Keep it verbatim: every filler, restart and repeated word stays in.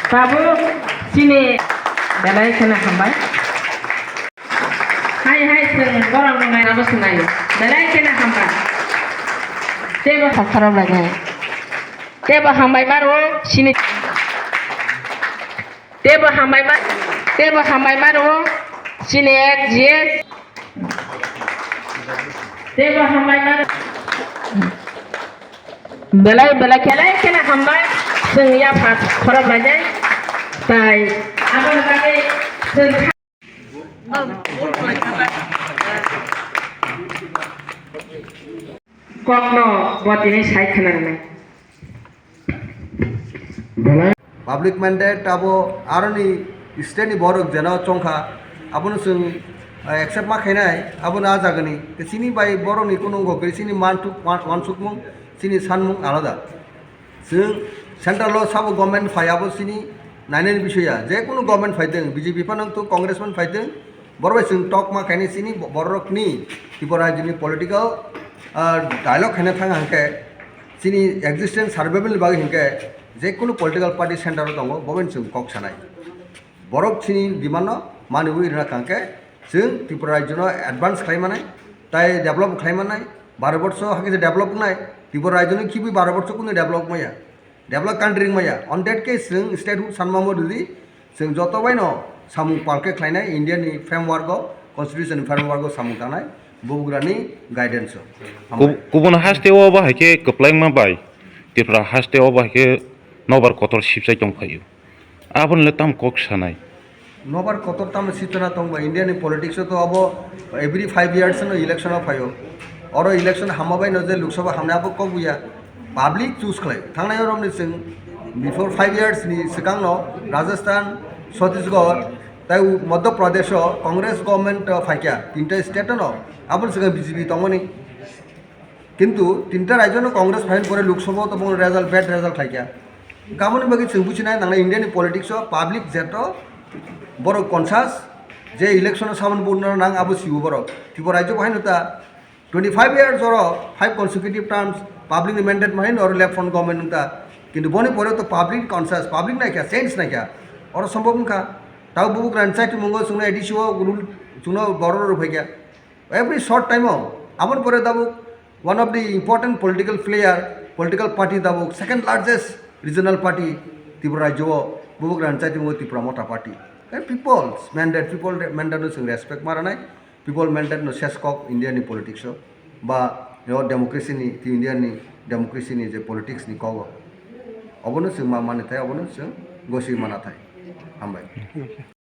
Tabuk chini belai kheno hambai. Hai hai chwng borok nung naina bo swnaio. Belai kheno hambai. Tebo khorok lainai. Tebo hambai maro chini. Tebo hambai ma, tebo hambai maro chini G S. Tebo hambai maro. Belai belai khelai kheno hambai. Chwng yapha khorok lainai. Tai aboni bagwi chwng kokno bo tini sai khna rwnai. Belai. Public mandate abo aroni state ni borok jena chongkha, abono chwng, eh, accept ma khainai, abono a jagani. Te chini bai borokni kunu wngkha kwrwi, chini manthuk, wan-, wansukmung, chini sanmung alada. Chwng central o sabo government phai, abo chini nainani bisoi ya. Je kunu government phaitwng, B J P phano wngthok, Congress phano phaitwng, borok bai chwng talk ma khainai chini bo-, borokni Tripura rajyoni political, ah, dialogue khaina thang hwnkhe, chini existence survival ni bagwi hwnkhe, je kunu political party center o tongo, bo bai chwng kok sanai. Borok chini demand no manwi rwna kha hwnkhe, chwng Tripura rajyo no advance khlai manai, tai develop khlai manai, baro borsho hakhe je develop wngnai, Tripura rajyo no khibi baro borsho kunu develop maya, develop country wngmaya. On that case, chwng statehood sanma mo rwdi, chwng joto bai no samung palkhe khlainai India ni framework o, constitution ni framework o samung tangnai, bubagrani guidance o. Kub-, kubun haste o ba hai khe kwplaima bai, Tripura haste o ba hai khe nobar kotor sibsai tong phaio. Aboni le tamo kok sanai? Nobar kotor tamo sitana tongba, India ni politics o to abo every five years no election o phaio. Oro election hamma bai no je Lok Sabha hamnai abo kok buya. Public choose khlai. Thangnai oro ni chwng before five years ni swkang no Rajasthan, Chhattisgarh, tai Madhya Pradesh o Congress government, uh, phaikya, tinta state no, aboni swkang B J P tongmani. Kintu tinta rajyo no Congress phaini pore Lok Sabha o to bono result, bad result khlaikya. Aboni bagwi chwng buchinai nangnai India ni politics o public jeto borok conscious je election o saboni vote no nang abo sibo borok. Tripura rajyo bahaino ta twenty five years oro five consecutive terms public ni mandate mahaino oro left front government wngta. Kintu boni pore to public conscious, public naikha, sense naikha. Oro sombhob wngkha. Tabo bubagrani chaitimung o chwngno A D C o rule chwngno borok rw phaikya. Every short time o, aboni pore tabuk one of the important political player, political party tabuk second largest regional party Tripura rajyo o, bubagrani chaitimung o Tipra Motha Party. Khe people's mandate, people mandate no chwng respect ma rwnai, people mandate no ses kok India ni politics o, ba yo democracy ni, India ni democracy ni je politics ni kok o. Obono chwng ma mani thai, obono chwng gosi mana thai. Hambai.